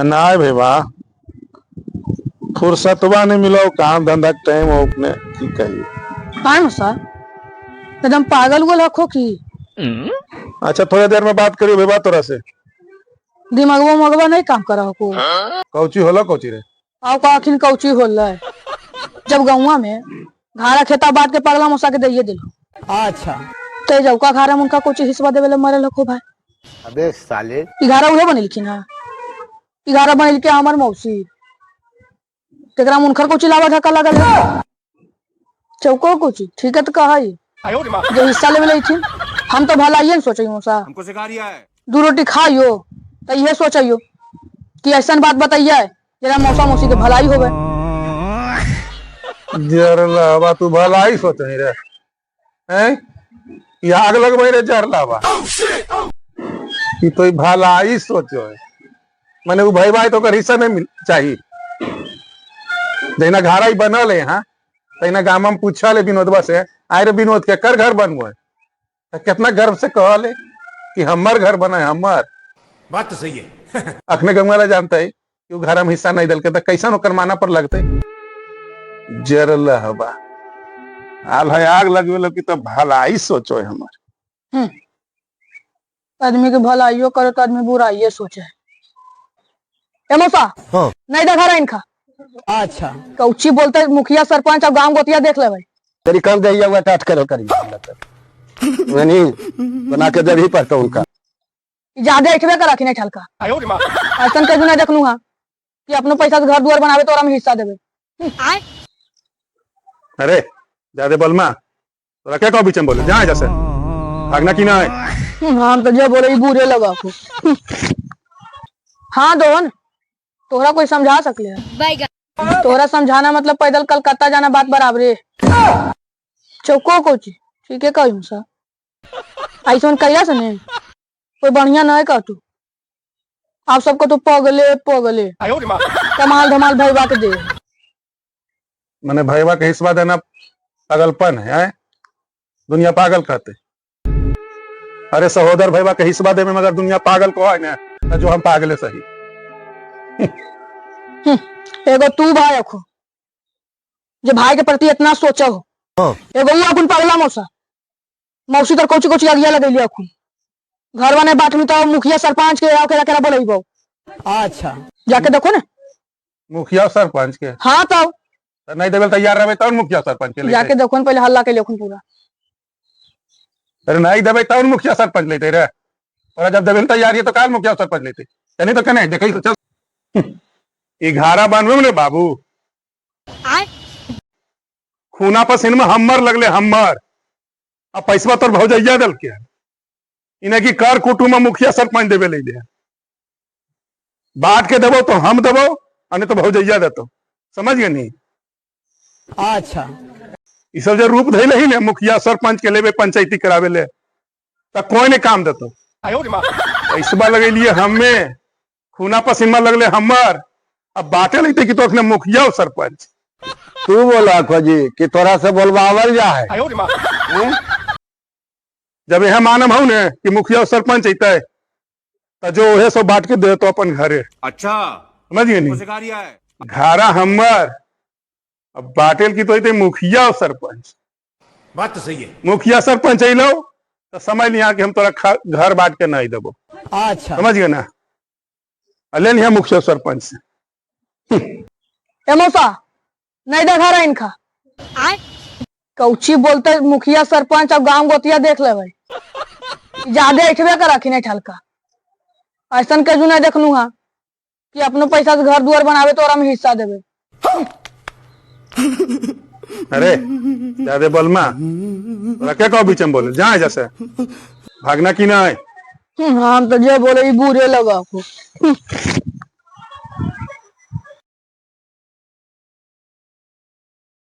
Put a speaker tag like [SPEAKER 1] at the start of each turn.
[SPEAKER 1] नहीं भैया, फुर्सतवा नहीं मिलो, काम धंधा के टाइम हो अपने की कहिए।
[SPEAKER 2] काय मौसा, एकदम पागल उगल हखो की?
[SPEAKER 1] अच्छा, थोड़ा देर में बात करियो भैया तोरा से।
[SPEAKER 2] दिमागवा मगवा नहीं काम करा हको?
[SPEAKER 1] कौची होला, कौची रे?
[SPEAKER 2] आव का अखिन कौची होल है, जब गौवा में घारा खेता बांट के पगला मौसा के दैये दिलो।
[SPEAKER 3] अच्छा।
[SPEAKER 2] ते जौका घारा में उनका कोची हिस्सा देवे ले मरल हको भाई।
[SPEAKER 3] अबे साले।
[SPEAKER 2] ई घारा उहे बनेलखिन हा? ई घारा बनेलके हमर मौसी, तेकरा में उनकर कोची लावा धक्का लगल है? चौको कोची ठीक है तो कहई जो हिस्सा लेवे लईथिन। हम तो भलाइये न सोचई मौसा।
[SPEAKER 4] हमको सिखा रिया है।
[SPEAKER 2] दू रोटी खाइयो तो इहे सोचइयो कि ऐसन बात बताइए जरा मौसा मौसी के भलाई होवे।
[SPEAKER 1] जरलावा, तू भलाई सोचे रे हैं? ये आग लगबै रे जरलावा, ई तो ई भलाई सोचो है। माने उ भाई भाई तो ओकर हिस्सा नहीं मिल चाहिए। जहिना घारा ही बनल है हाँ, तहिना गामा में पूछल है विनोदवा से, आए रे विनोद, के कर घर बनबो है? त कितना गर्व से कहल है कि हमर घर बना है हमर।
[SPEAKER 4] बात तो सही है।
[SPEAKER 1] अखने गंगा ला जानते है कि उ घर में हिस्सा नहीं दिलके, त कैसन ओकर माना पर लगते। जरल हवा आल है, आग लगवे लगी तो भलाई सोचो है हमर।
[SPEAKER 2] आदमी के भलाइयो करे तो आदमी बुराइये सोचे। ए मौसा।
[SPEAKER 3] हाँ।
[SPEAKER 2] नहीं देखा रहा इनका।
[SPEAKER 3] अच्छा।
[SPEAKER 2] कौची बोलते मुखिया सरपंच और गांव गोतिया देख ले भाई।
[SPEAKER 3] तेरी कम दहिया हुआ टाट करो करी नहीं बना के देवी पड़ता उनका।
[SPEAKER 2] ज्यादा ऐठबे कर रखी नहीं ठलका। ऐसन कभी ना देखलू हा कि अपनो पैसा से घर दुआर बनावे तो में हिस्सा देवे।
[SPEAKER 1] अरे ज्यादा बलमा तोरा क्या कहो, बीच में बोले जा जैसे भागना की ना है।
[SPEAKER 2] हम तो जे बोले ई बुरे लगा को। हाँ दोहन, तोहरा कोई समझा सकले है? तोहरा समझाना मतलब पैदल कलकत्ता जाना बात बराबरे। चौको कोची ठीक है कहूँ सा, ऐसा कहिया से नहीं कोई बढ़िया नहीं कह तू। आप सबको तो पगले पगले कमाल धमाल भैया के दे।
[SPEAKER 1] मैंने भैया के हिस्सा देना पागलपन है, हैं? दुनिया पागल कहते। अरे सहोदर भैया के हिस्सा देवे मगर दुनिया पागल को है ना, तो जो हम पागले सही।
[SPEAKER 2] एगो तू भाई अखो जे भाई के प्रति इतना सोचा हो। एगो उ अपन पगला मौसा मौसी तर कोची कोची अगिया लगैली अखुन घर वाले बात में तो मुखिया सरपंच के आओ केरा केरा बोलैबो।
[SPEAKER 3] अच्छा।
[SPEAKER 2] जाके देखो ना।
[SPEAKER 1] मुखिया सरपंच के?
[SPEAKER 2] हाँ तो।
[SPEAKER 1] तो नहीं देवे तैयार रहे तब मुखिया सरपंच के लेते।
[SPEAKER 2] जाके देखो ना पहले हल्ला के लेखुन पूरा।
[SPEAKER 1] अरे नहीं देवे तब मुखिया सरपंच लेते रे, और जब देवे तैयार है तो काल मुखिया सरपंच लेते। नहीं तो कने देखई तो चल। ई घारा बनवे ने बाबू खूना पसीन में हम्मर लगले हम्मर, आ पैसवा तोर भौजैया दल के इने की कर कुटुंब में मुखिया सरपंच देवे ले दे। बांट के देबो तो हम देबो, आ नहीं तो भौजैया देतो, समझ गए नहीं?
[SPEAKER 3] अच्छा।
[SPEAKER 1] ई सब जे रूप धैले ही ने मुखिया सरपंच के लेबे पंचायती करावे ले, त कोई नहीं काम देतो। पैसवा लगेलिए हमें, खूना पसीना लगले हमर, अब बाटे लेते कि तो अखने मुखिया और सरपंच।
[SPEAKER 3] तू बोला खोजी कि तोरा से बोलवावल जा है।
[SPEAKER 1] जब यह मानम हूं ने कि मुखिया और सरपंच अइते तो जो ओहे सब बांट के दे तो अपन घरे।
[SPEAKER 4] अच्छा।
[SPEAKER 1] समझ गए नहीं?
[SPEAKER 4] हमको सिखा रिया है।
[SPEAKER 1] घारा हमर, अब बाटेल की तो अइते मुखिया और सरपंच।
[SPEAKER 4] बात तो सही है।
[SPEAKER 1] मुखिया सरपंच अइलो तो समझ लिया कि हम तोरा घर बांट के नहीं देबो।
[SPEAKER 3] अच्छा।
[SPEAKER 1] समझ गए ना? ले लिया मुखिया सरपंच से।
[SPEAKER 2] ए मौसा नहीं देखा रहा इनका कौची बोलते मुखिया सरपंच और गांव गोतिया देख ले भाई। ज्यादा ऐठबे कर रखी नहीं ठलका। ऐसन के नहीं देखलू हा कि अपनो पैसा से घर दुआर बनावे तो में हिस्सा देवे।
[SPEAKER 1] अरे ज्यादा बलमा तोरा क्या कहो, बीच में बोले जा जैसे भागना की नहीं।
[SPEAKER 2] हम तो जे बोले ई बुरे लगा को।